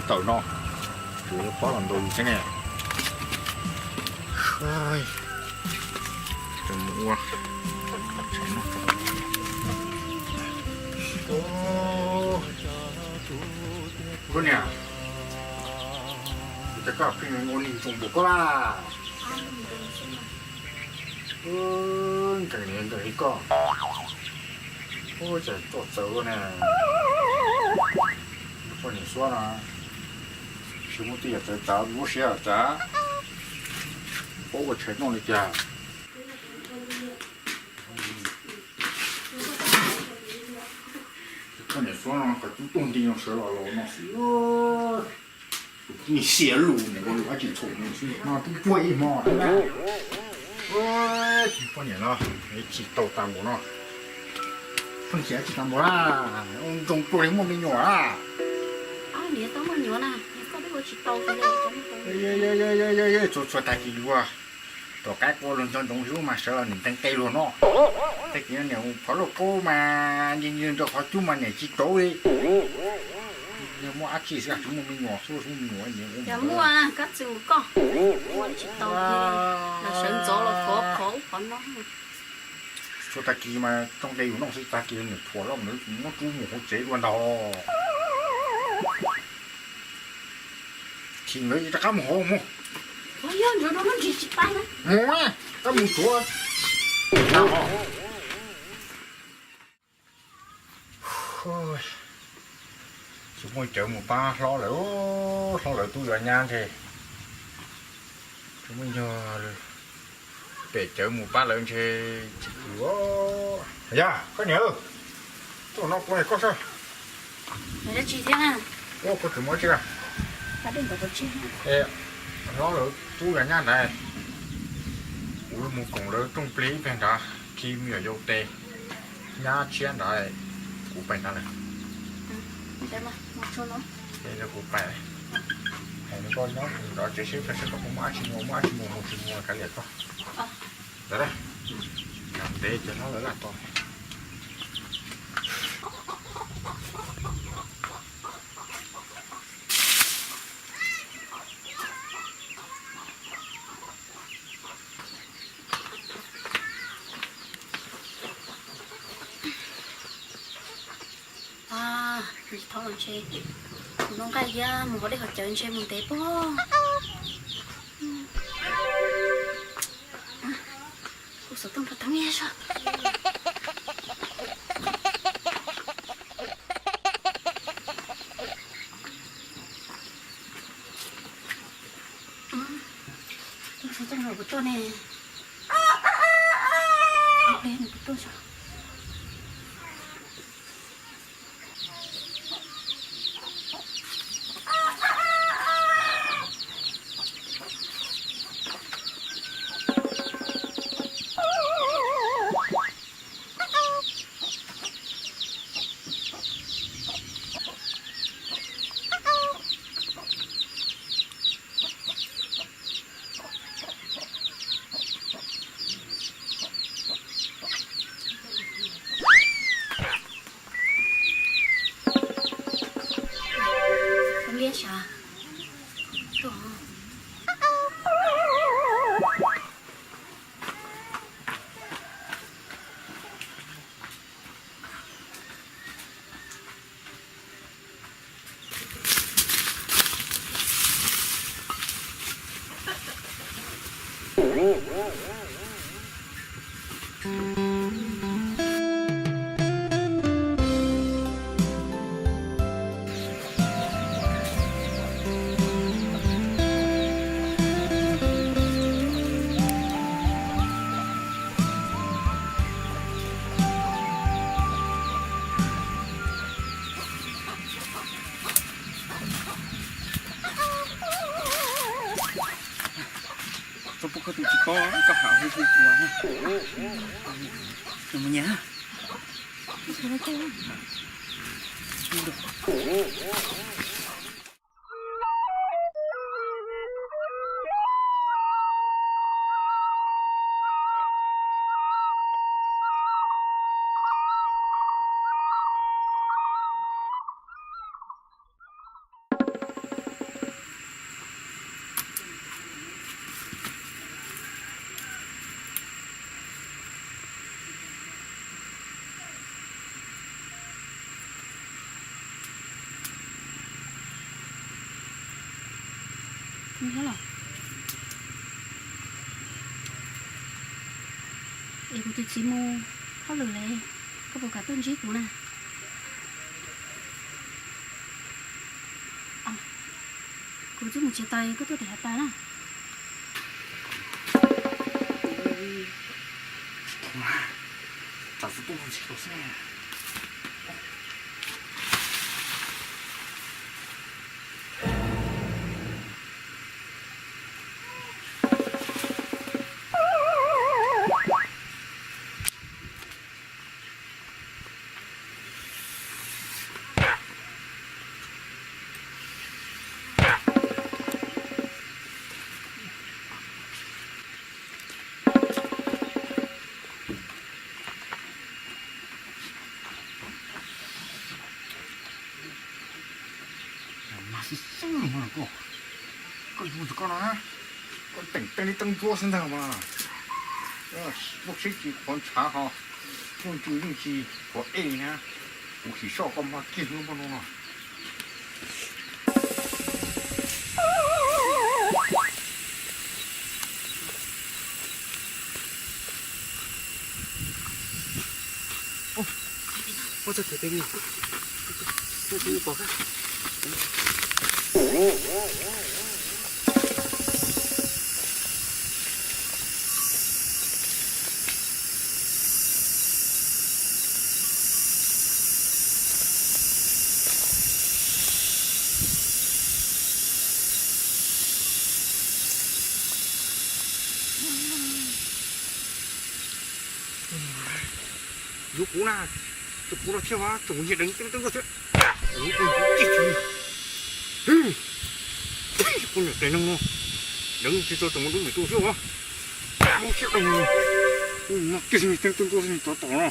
Tawm no, tsuas pob los ntau xwb ne. Koj niam, kuv cov koj pheej ua neeg ntsoog npaum koj laj. Nkees li koj, ua cas tuaj txawv ne. Poj niam Suab no, tsis muaj tej yam txawv txav lub siab txav, paub ua tshais noj li cas. Poj niam Suab no kom cub tuaj nti no sawv los los no xwb. Tus poj niam xiam lus niam ua lus dab tsi txhaum no xwb no twb puag ib hmo thiab na. Poj niam no tsis tau tas npaum no. Pheej xyaum dab tsi tas npaum na, ntsoog pluag li muaj me nyuam na. Txhua txhua tag kis yuav, tom qab ua luag nco ntsoov xwb mas sawv los niam ntees qe luag no. Tag kis niam phov lauj kaub mas nti nti nrog qhov cub mas niam tsis tau li. Muaj dab tsi xwb tsis muaj me nyuam xwb, tsis muaj me nyuam. Yog muaj koj txwm koj, muaj tsis tau, los sawv ntxov los kov phov ub phov no. Txhua tag kis mas tsoo qe luag noj xwb, tag kis niam thuam lawm muab rub mus hauv tsev dua ntag. Chim nkawd rov qab mus hauv mus. Mus, rov mus tsuav. Tsis muaj cawv mus pab hlob lawv, hlob lawv tub yuav nyab ntshe. Tsis muaj nyuag pem cawv mus pab lawv ntshe tsis kwv. Yog koj niam, tuaj no kuv hais koj saib. Ua koj tsis muaj tsi a? Hlob lawv tub yuav nyab ntawd, kuv mus koom lawv rooj plig ib pliag nrad, khi me nyuam yaus tes, nyab tshiab nrad, kuv pais nrad lawm. Kuv pais, hais nws koj nyob nrad tsev seb pais seb koj puas muaj dab tsi muag, muaj dab tsi muag mus tsis muag kav liam koj. Ntawd, ntev ces hlob lawv laj to. Tsis thaub los ntshe mus noj nqaij thiab mus hov dej hov cawv ntshe mus ntev pob. Kuv xov tooj puas tau nyiaj zog. Kuv xov tooj puas tuaj ne? Nws puas tuaj zog? Liab sav. Koj tus tsis paub, koj hais hauv hu ua. Mus nyiam. Es kuv tus txiv mus hauj lwm lawm, koj puas kam tuaj ntsib kuv na? Kuv twb mus tsev tas, koj tuaj tim hav tas na. Mas xwb xwb mas koj, koj yuav tus koj no na, koj teem teeb li teeb ntsuab xwb ntag mas. Lub siab tsis qhuav ntshav ho, lub ntsws yeej tsis qhuav ej na. Kuv sim soj koj mog kiag lub npoj no no. Ua txog kev pem li, ua txog pom kab. Yuav kuv na, tus kuv no thiab mas tsoom niag deev teeb teeb tuaj thiab. Kuv niam tais neeg no, deev tsis tau tsoom dub me tus xwb os. Lub siab deev no, kiag teeb teeb tuaj tov tom no.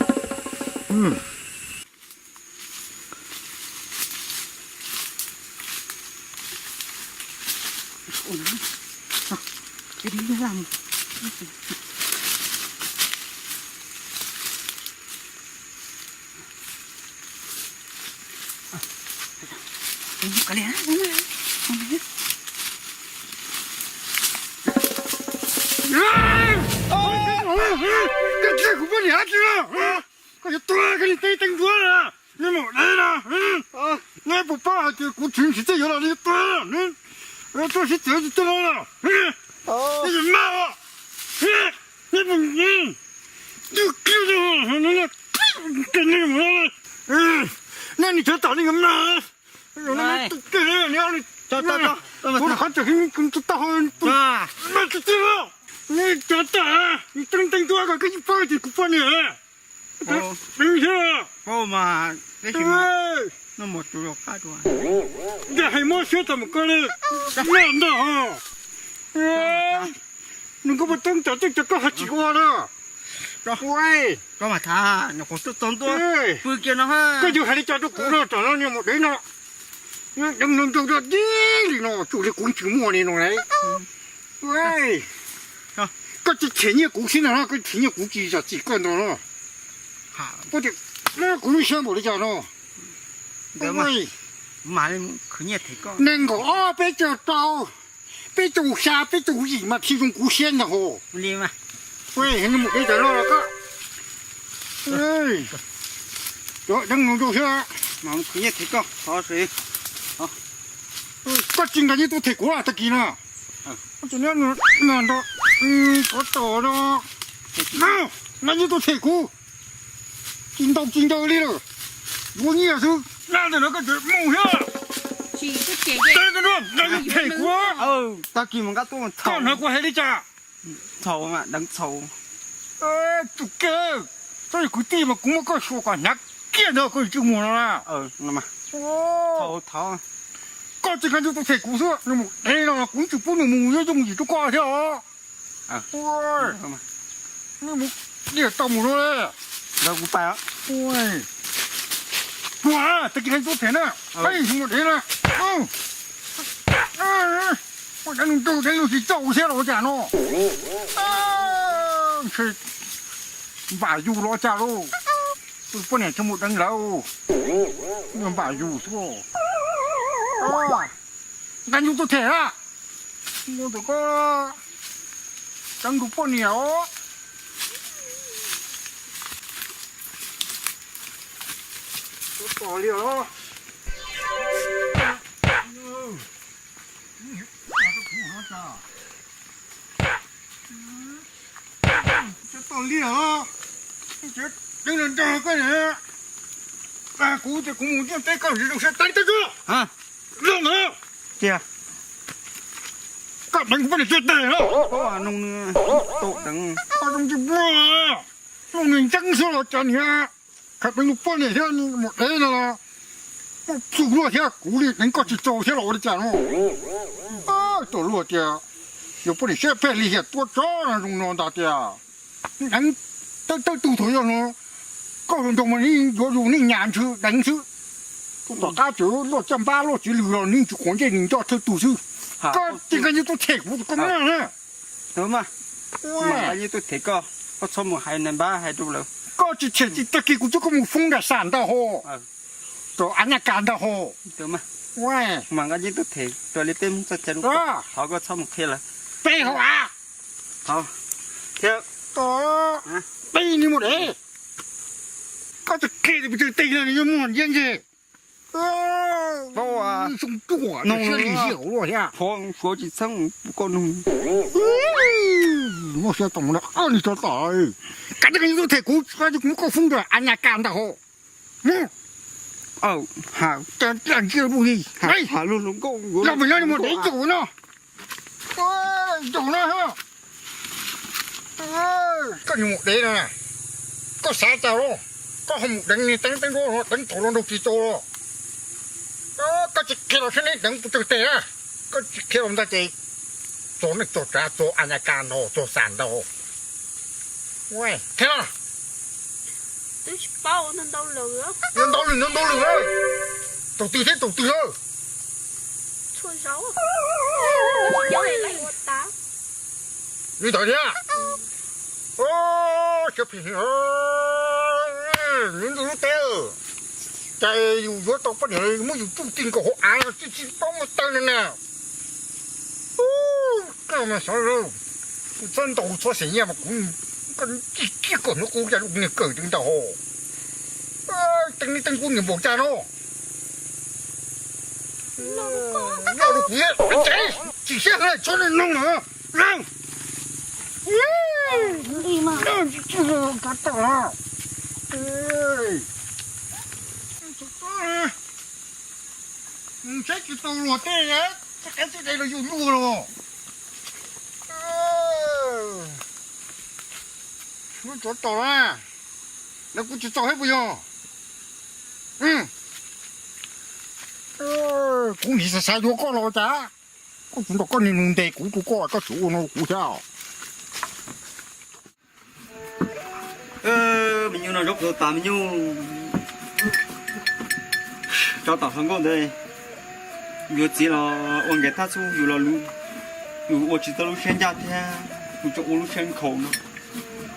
Koj tsis kuv poj niam tsis, koj yuav tuag koj li tej teeb ntsuab na, nej mus dev na. Nej puas paub hais tias kuv tsis tsis tej yuav los nej yuav tuag, tuaj sib txev tsis tej no na. Nej yuav mag, nej puas, nej nim cov tom nej yuav mag. Kuv qhov tseem tsis tau, nej cov tom, nej teeb teeb tuaj, koj tsis paub tias kuv poj niam. Deev thiab. Yog hais mob siab tau mus koj li, nej ntag ho. Nws koj puas toob cov tej cov koj hais tsis ua na. Koj mas tham, nws qhuav tuaj txog ntua pw kiag no. Koj yuav hais li cas rau kuv no, tam no niag maum dev no, deev nrog nrog dib li no, tsuas li kuv tsis muaj li no lauj. Koj tsis them nyiaj kuv xwb no, koj them nyiaj kuv tsis zam txim koj ntag no. Koj tias kuv lub siab npaum li cas no. Nees nkaum ob peb caug rau, peb caug xya peb caug yim mas thiaj zoo kuv siab ntag hos. Mus deb tas no los koj, deev nrog nrog thiab. Koj tsis nqa nyiaj tuaj them kuv tag kis na. Koj tsis nqa nyiaj tuaj them kuv. Tsis ntau tsis ncaws li lawm. Yuav nyiaj xwb. Nqa ntawm no koj tseem mus thiab. Them kuv. Tag kis mus nqa tuaj, koj hnov kuv hais li cas? Txhaum mas deev txhaum. Tus kiag, koj yog kwv tij mas kuv muab koj xyuas kom hnyav kiag ntawd koj tsis mus no na. Koj tsis nqa ncuj tuaj them kuv xwb, nws mus deb no kuv tsis pub nws mus yooj yim rau koj thiab os. Nws mus diaj tau mus no le. Ua, tag kis nqa ncuj tuaj them na, peb mus deb na. Ua, deev nws tsis txaus thiab los cas no. Npam yus los cas lauj. Tus poj niam tsis mus deev lawv, npam yus xwb. Nqa ncuj tuaj them na. Muaj tus koj deev tus poj niam os. Txhob tos li os. Txhob tos li os. Deev los nrog koj, kuv ces kuv mus ntiaj teb koj zoo siab teeb teb tsuag. Zoo ntawd, koj deev kuv poj niam tsuag tag no. Zoo tsis muaj, zoo nws ntseeb xwb los cov niag khav deev tus poj niam thiab mus dev no los muaj plhu luaj thiab kuv li deev koj tsis txaus thiab los ua li cas no. Tus luag tias yus poj niam siab phem li hiam tua tsov no zoo no ntag tias. Deev thawj tug thaum yog no, koj hluas nraug mas nej yuav yus nej nyas ntsw deev xwb. Tom qab tseem luaj caj npab luaj txiv lws los nej tsis quav ntsej nws nco thawj tug xwb. Koj tsis nqa ncuj tuaj them kuv koj maj na. Mam nqa ncuj tuaj them koj, koj txhob mus hais nais npab hais rau lawv. Koj tsis them tsis tag kis kuv coj koj mus foob nram xam ntag hos, rau av nyaj kas ntag hos. Mam nqa ncuj tuaj them rau li peb Hmoob txoj cai lub, thov koj txhob mus qhia lawv. Peb hauv av, thiab peb ni mus dev. Koj tsis qhia tias pes tsawg teg no nws yuav muag ntsia ntseg. Zoo ruam no siab lim hiam luaj thiab. Suav tsis txheeb koj nug. Muaj siab tau mus no, nws tso tom, kav tsij nqa ncuj tuaj them kuv, kuv muab koj foob rau av nyaj kas ntag hos. Mus. Ntsia lub li, los pem no mus dev caum no. Caum no, koj mus dev no, koj xav cas los, koj ho mus deev niag teeb teeb nruab no, deev thaum los nraug tsis tau los. Koj tsis qhia los saib neb deev kuv tsawg teg na. Koj tsis qhia los ntag ces txog neej txog tsav txog a nyas kas ntag txog xam ntag. Qhia no. Ntau lwm ntau lwm, tus twg thiab tus twg lawm. Li ntawd thiab. Siab phem heev, nws ntxim lub teb, cas yus yuav tau poj niam muab yus tsuj ti nkaus hauv av tsis tsis paub muaj taw li na. Koj mas xyov, kuv txhob ntaus txhob xeem nyiaj mas kuv, koj ncig kiag kom hnub qub cas lub niag kawm twb ntau hos. Teeb li teeb kub niam npaum cas no. Noj rau kuv tsev, tsis siab hlo txhob li noog lawm. Tsis tau, mus saib tsis tau luag tej, tej qab tej dai los yus luag los. Lub tsov tom na, lawv kuv tsis txaus thiab puas yog? Kuv nim xav xav yuav koj los cas, koj tsuas nrog koj niag nus ntes kuv rau koj, koj tseem ua no rau kuv thiab. Me nyuam no zaub qhuav tas me nyuam. Tsov tom hluas nkauj ntawd, yuav txiv los ua nkaus thab xub yus los luv, yus ua tsis tau lub siab ncaj thiab, yus tseem ua lub siab nkhaus no.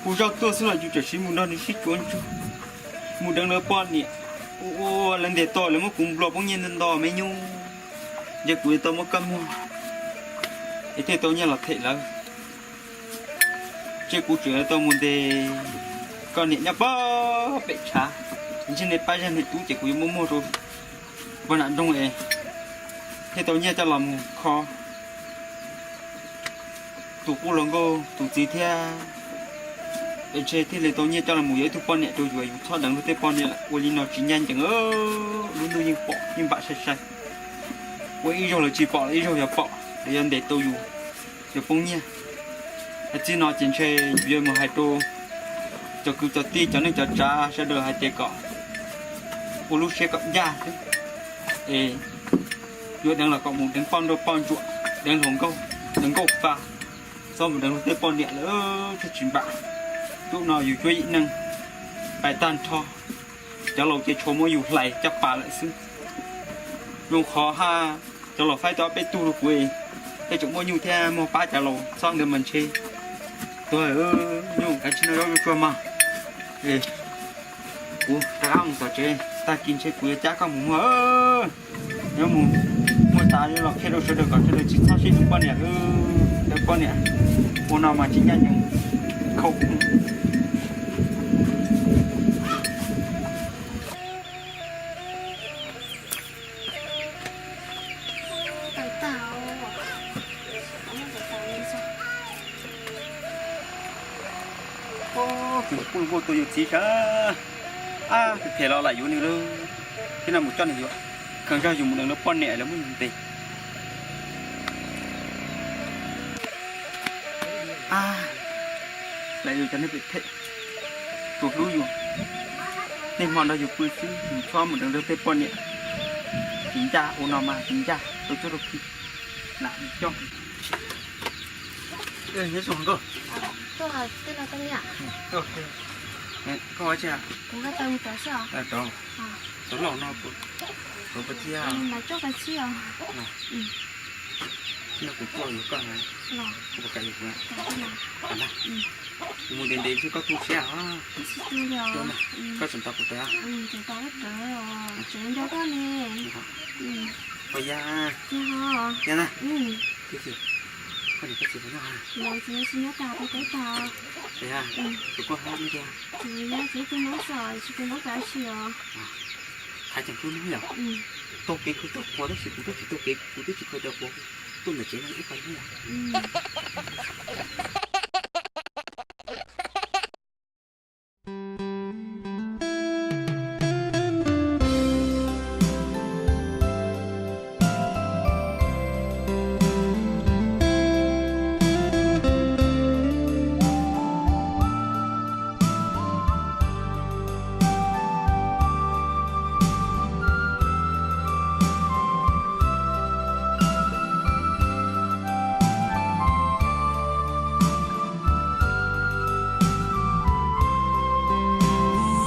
Kuv zoj tuaj xwb los yus tseem siv mus nrog nws sib cuav ntsuag, mus deev lawv poj niam, ua lawv ntes tau lawv muab kuv nplua poob nyiaj nto me nyuam, ntshe kuv yuav tau muab koj muag es thiaj tau nyiaj los them lawv. Ntshe kuv tseem yuav tau mus ntes koj niam nyob pog pem tshav, ntshe nws pab zaj niag tub ces kuv yuav muab muag rau pog nam nroog es thiaj tau nyiaj coj los mus kho tus qub hluas nkauj tus txiv thiab. Es ntshe thiaj li tau nyiaj coj los mus yuav ib tug poj niam rau yus, yus txhob deev luag tej poj niam lawm. Ua li no tsis ncaj ncees, lub ntuj yeej pom yeej npam sai sai. Ua ib zaug lawv tsis pom los ib zaug yog pom, lawv yuav ntes tau yus, yuav poob nyiaj. Txij no ces ntshe yuav mus hais rau cov kwv cov tij cov neej cov tsav sawv daws hais tias kom ua lub siab kom ncaj xwb, es yuav deev los kom mus deev poj nrauj poj ntsuam, deev hluas nkauj, deev nkauj fa, txhob mus deev luag tej poj niam lawm thiaj tsis npam. Ntuj no yus cuab yim neej pais tag nrho, cov laus ces tshuav muab yus hlais caj pas lawm xwb. Zoo qhov haj cov laus faib tau ob peb tug rau kuv, tej tseem muaj nyuj thiab muaj pab cov laus txhob ntawd mas ntshe tuag. Nyuj kav tsij noj zaub tsuag mas. Kuv rov qab mus tom tsev, tag kis ntshe kuv yuav cab koj mus muag. Yuav mus muag tas yuav los qhia rau sawv daws kom sawv daws tsis txhob sib hlub poj niam, lawv poj niam ua no mas tsis ncaj ncees, khaum. Kuv kuj ua tua yus txiv sab, ab, phem los lam yuav nws lawm, thiab no mus coj nws yuav, kheev zog yus mus deev lawv poj niam lawv muab yus ntes. Ab, lam yus cov neeg phem phem, tsuas hlub yus, niaj hmo nrog yus pw xwb, yus txhob mus deev lawv tej poj niam. Tsis ncaj, ua no mas tsis ncaj, tau cuab rau khi, lam coj. Nyob zoo nkauj. Koj ua tsi? Kuv nqa taw mus tod xwb os. Tod, tod los no, kuv thiab. No kuv tuaj yuav koj na. Kuv puas kam yuav kuv? Kuv mus ntev ntev ntshe koj tu siab os. Koj tseem tos kuv tod. Koj yog, yog na. Koj niam koj txiv puas nyob? Tsis nyob tag, peb teb tag. Tus koj hab tiag. Tsis nyob, tsis tus noob xwb, tsis tus noob kav tsis os. Hais tseem hlub noob yom? Taug kev khwv taug quas tab sis kuv twb tsis taug kev, kuv twb tsis khwv taug quas, tuaj ntawm tsev no ib qho hnub yom.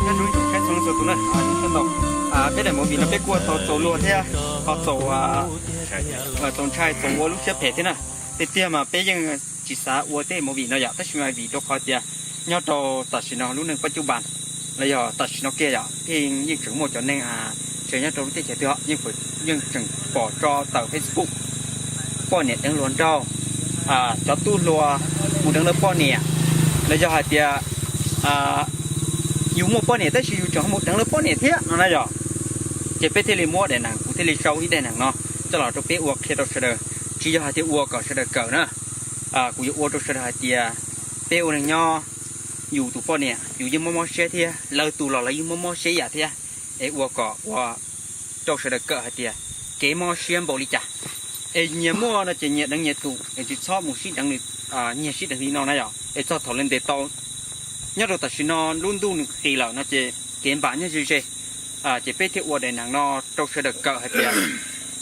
Nyob zoo ib tsoom saib txhua leej txhua tus na, zoo siab ntau. Peb daim movie no peb kuj ua tau txaus luag thiab ho txaus, txaus ntshai, txaus ua lub siab phem thiab na. Tiag tiag mas peb yeej tsis xav ua tej movie no yom, tab sis mas vim rau qhov tias nyob rau tam sim no lub neej pab cub npas los yog tam sim no kiag yom, pheej yeej tseem muaj cov neeg tseem nyob rau lub teb chaws twg yeej tseem pom tso tawm Facebook poj niam deev hluas nraug, cov tub hluas mus deev lawv poj niam, los yog hais tias yus muaj poj niam tab sis yus tseem ho mus deev lawv poj niam thiab no na yom. Ces peb thiaj li muab daim neeg, kuv thiaj li sau ib daim neeg no coj los rau peb ua qhia rau sawv daws, tsis yog hais tias ua kom sawv daws kawm na. Kuv yuav ua rau sawv daws hais tias peb ua neeg nyob, yus tus poj niam yus yeej mob mob siab thiab, lawv tus los lawv yeej mob mob siab ib yam thiab. Es ua kom ua rau sawv daws kawm hais tias kev mob siab npaum li cas. Es nyias muaj no ces nyias deev nyias tus, es tsis txhob mus sib deev, nyias sib deev li no na yom. Es txog thaum lawv ntes tau, nyob rau tam sim no lub ntuj nws qis lawm no ces kev npam nyob ze ze. Ces peb thiaj ua daim neeg no rau sawv daws kawm hais tias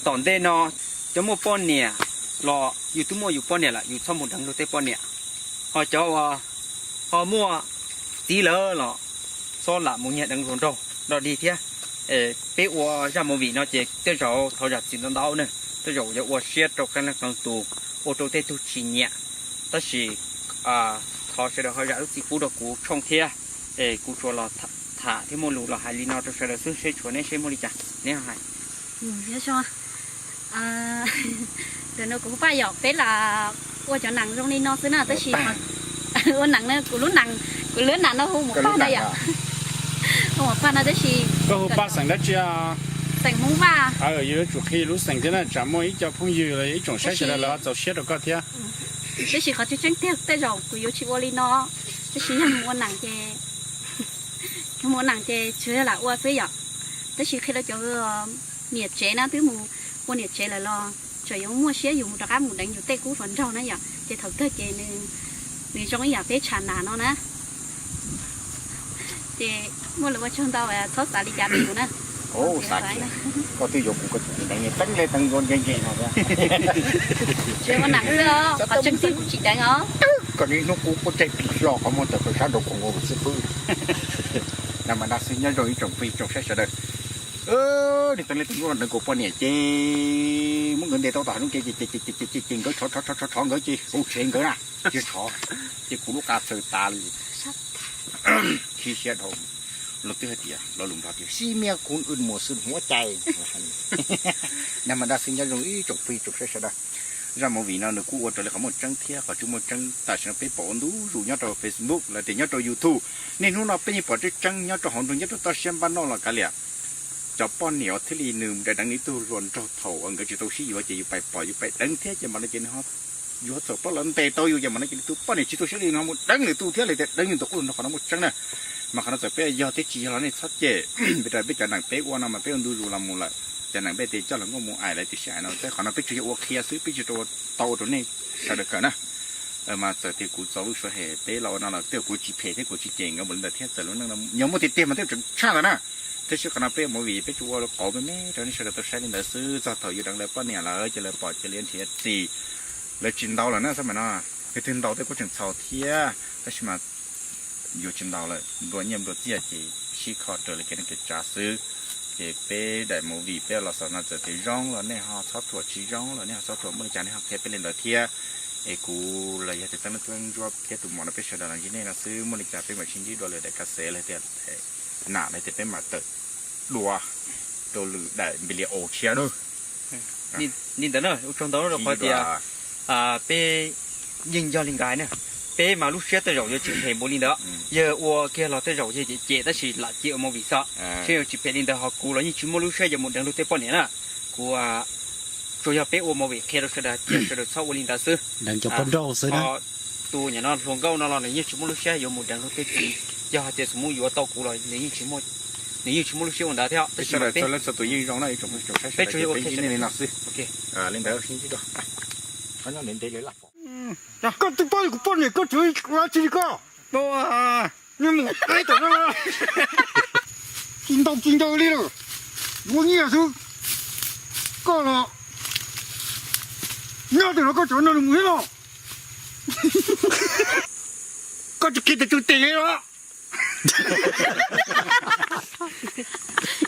tom ntej no cov muaj poj niam los yus twb muaj yus poj niam lawm, yus txhob mus deev luag tej poj niam. Ho cov uas ho muaj txiv lawm los txhob lam mus nyiag deev hluas nraug dog dig thiab. Peb ua zaj movie no ces tej zaum thov zam txim ntau ntau ne, tej zaum yuav ua siab rau qee leej qee tus, ua rau tej tug tsis nyiam. Tab sis thov sawv daws ho zam lub txim pub rau kuv tshooj thiab. Es kuv tsuas los tham thiab muaj lus los hais li no rau sawv daws xwb, seb tshuav neb seb muaj li cas neb ho hais. Tam no kuv hu Paj yom, peb lam ua cov neeg zoo li no xwb na, tab sis ua neeg no kuv lub neeg, kuv lub neeg no hu Muam Paj na yom. Hu Muam Paj no tab sis koj hu Paj xeem dab tsi? Xeem Hmoob Vaj. Yuav tsum qhia lub xeem thiab na, tsam muaj ib co phooj ywg los ib tsoom saib sawv daws lawv ho txaus siab rau koj thiab. Tab sis qhov tseeb tseeb tiag tej zaum kuv yuav tsis ua li no, tab sis yog mus ua neeg ces, mus ua neeg ces tsuas yog lam ua xwb yom. Tab sis qhia rau cov niam tsev na, twb mus ua niam tsev lawm los tseem yuav muaj siab yus mus rov qab mus deev yus tej kub hluas nraug na yom, ces thaum kawg ces nws Nws zoo ib yam peb tsham nas no na. Ces muaj lus ua tsaug ntau, txhob xav li cas rau kuv na. Xav kiag, koj twb yuav kuv koj tseem teeb li teeb li teeb yuav nce nce no. Tsis ua nam xwb os, qhov tseeb xwb kuv tsis deev os. Koj niaj hnub kuv quaj tsaig plig hlo qhov muag tawm rau sab nraud kuv nkaus xwb pwb. Nag mas nag xwb nyob zoo ib tsoom phooj ywg tsoom saib sawv daws. Niag teeb li teeb yuav deev kuv poj niam ces muab nkawd ntes tau tom hauv lub kev ces ces nkawd tshov tshov tshov tshov nkawd ces hu tsev nkawd na, tsis tshov ces kuv lub qa txhaws tas li. Khib siab dhau. Luag twb hais tias lo lus Nplog tias ชีวิตคุณอื่นหมดสิ้นหัวใจ. Nag mas nag xwb nyob zoo ib tsoom phooj ywg tsoom saib sawv daws. Zaj movie no nws kuj ua raws li qhov muaj tseeb thiab qhov tsis muaj tseeb tam sim no peb pom ua ntu zus nyob rau Facebook los tias nyob rau YouTube. Niaj hnub no peb yeej pom tseeb tseeb nyob rau hauv nroog nyob rau toj siab npab noj los kav liam. Cov poj niam thiaj li nws mus deev deev ib tug hluas nraug thaum uas nkawd tsis tau sib yuav ces yus pais pom yus pais deev thiab ces mam no ces nws ho yuav txhaum plaub lawv ntes tau yus ces mam no ces nws tus poj niam tsis tu siab li nws ho mus deev lwm tus thiab li tias deev yus tus qub hluas nraug qhov no muaj tseeb na. Mas qhov no txawm peb yog teb tsis yog los nej txhob cem. Vim rau peb cov neeg peb ua no mas peb ua ntu zus los mus lawm. Cov neeg peb tias coj los nkauj mus aim lawv tias sib aim no tej qhov no peb tsuas yog ua qhia xwb peb tsis tau ua rau nej sawv daws kawm na. Mas txawm tias kuv txaus lub suav hem peb los ua no los tej kuv tsis phem thiab kuv tsis cem nkawd npaum li ntawd thiab txawm lub neej no yog muaj tiag tiag mas tej tseem tshaj ntawd na. Tab sis qhov no peb ua movie peb tsuas ua qauv me me rau nej sawv daws tau saib li ntawd xwb, txog thaum yus deev lawv poj niam lawm ces lawv pom ces lawv nrhiav txiv, lawv tsis ntau lawm na, xab mas no. Yog twg ntau tej kuj tseem txhaum thiab, tab sis mas yuav tsis ntau lawm, nplua nyiaj nplua txiaj ces sib kho raws li kev neej kev tsav xwb. Ces peb daim movie peb los xaus no txawm tias zoo los nej ho txhob thuam, tsis zoo los nej ho txhob thuam, muaj li cas nej ho qhia peb li ntawd thiab. Es kuv los yog tus txeeb leej txeeb ntsuab thiab tus mom no peb sawv daws los ntsib nej no xwb, muaj li cas peb mam sib ntsib dua lwm daim ka xev los tias nam los tias peb mam tawm dua rau lwm daim video tshiab na. Li ntawd na, ua tsaug ntau rau qhov tias peb yeej yog li nkaus na, peb mas lub siab tej zaum yuav tsis phem npaum li ntawd, yawg ua kiag los tej zaum yawg cem cem tab sis lam cia ua movie xwb, seb yuav tsis phem li ntawd ho kuv los yeej tsis muaj lub siab yuav mus deev luag tej poj niam na. Kuv tsuas yog peb ua movie qhia rau sawv daws tias sawv daws txhob ua li ntawd xwb. Deev cov poj nrauj xwb na. Tus nyuam no hluas nkauj no los nws yeej tsis muaj lub siab yuav mus deev luag tej txiv, yog hais tias xub mus yuav tau kuv los nws yeej tsis muaj, nws yeej tsis muaj lub siab ua ntawd thiab. Tab sis mas peb tsuas yog ua qhia li no xwb. Koj twb paub kuv poj niam koj tseem ua tsi li koj. Tsis ntau tsis ntau li lawm, yuav nyiaj xwb. Koj los nyob twg los koj tseem nrog nws mus thiab los? Koj tsis qhia tes twg tes li los?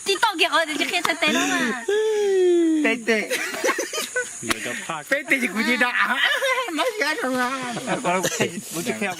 Tib toj kiag qhov tias tsis qhia txhais tes no mas. Peb tes, peb tes ces kuv cia li, kuv tsis qhia.